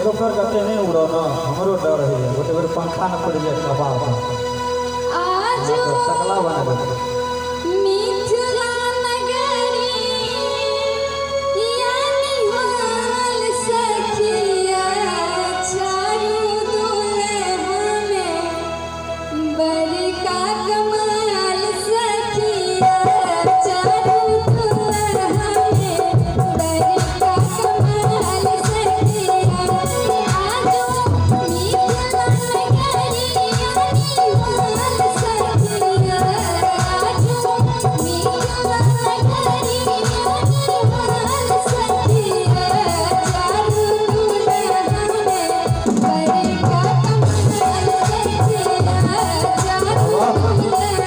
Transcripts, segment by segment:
Helicopter कते नहि उड़ो ने, हमरो डर होइए, गोटे बेर पंखा ने पड़ि जाए कपार पर। आजो टकला बना देतै। मिथिला नगरी या निहाल सखिया, चारू दुल्हा में बड़का कमाल सखिया, चारू दुल्हा में बड़का कमाल सखिया। आजो मिथिला नगरी या निहाल सखिया, आजो मिथिला नगरी या निहाल सखिया, चारू दुल्हा में बड़का कमाल सखिया, चारू दुल्हा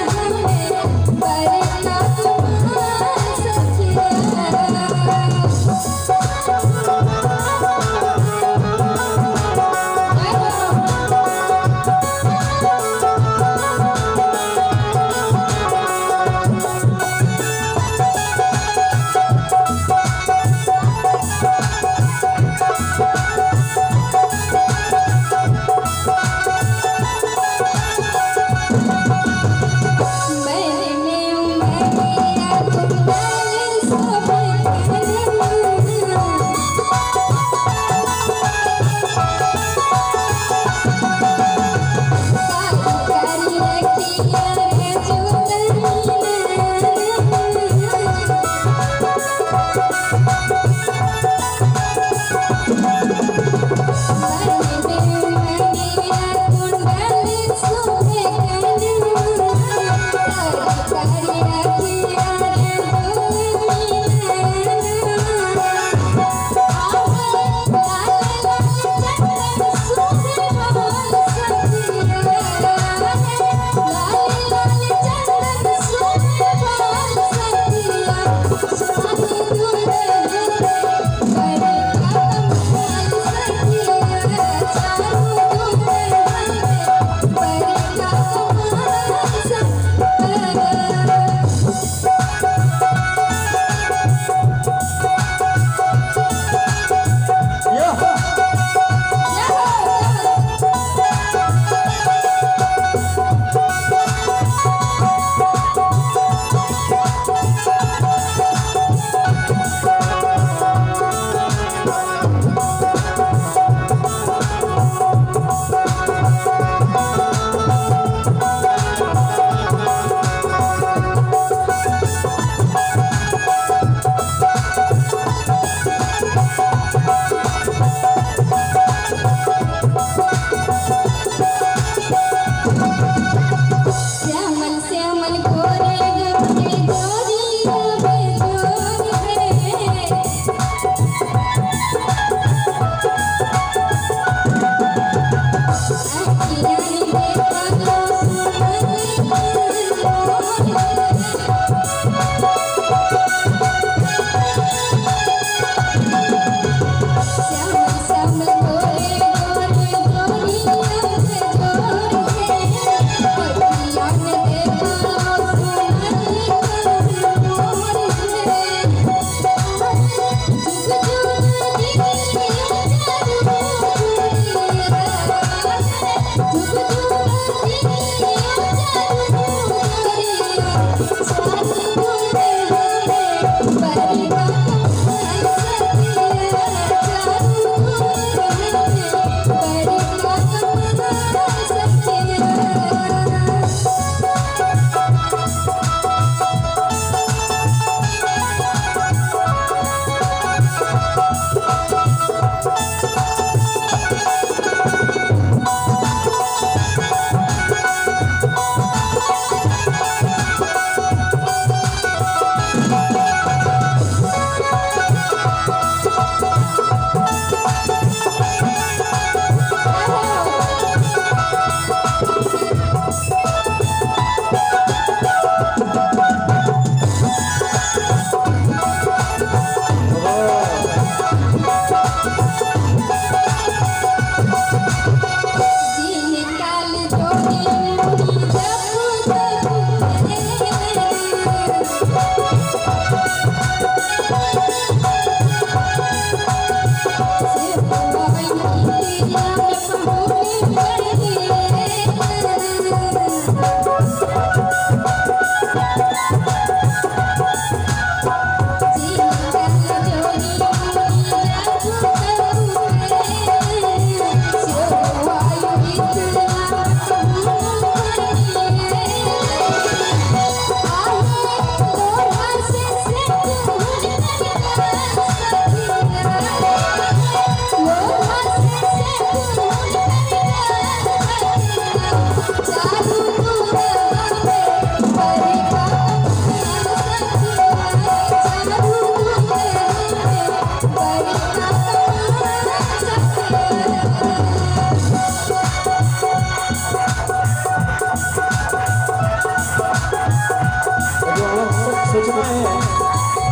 सूचना है,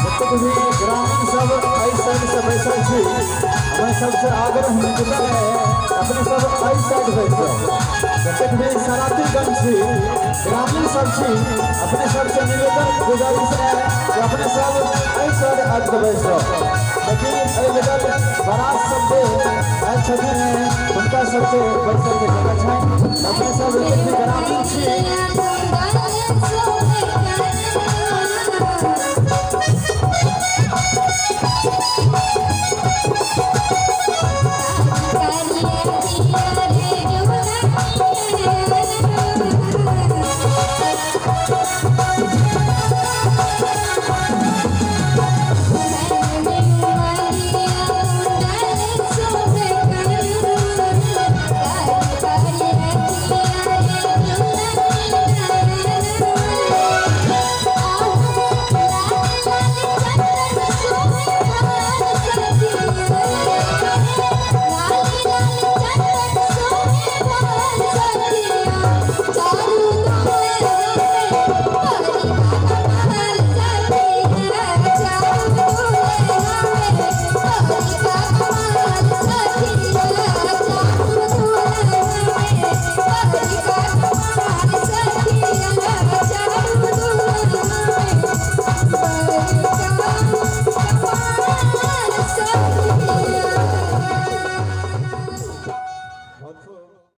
जतेक भी ग्रामीण सब एहि साइड से बैसल छी, अपने सबसे आग्रह निवेदन है, अपने सब एहि साइड बैठ जाओ। जतेक भी सरातीगण छी, ग्रामीण सब छी, अपने सबसे निवेदन गुजारिश है कि अपने सब एहि साइड आबि कऽ बैस जाओ। लेकिन एहि बगल बारात सब जे आयल छथिन, हुनका सबके बैसलके जगह छनि। अपने सब जतेक भी ग्रामीण छी,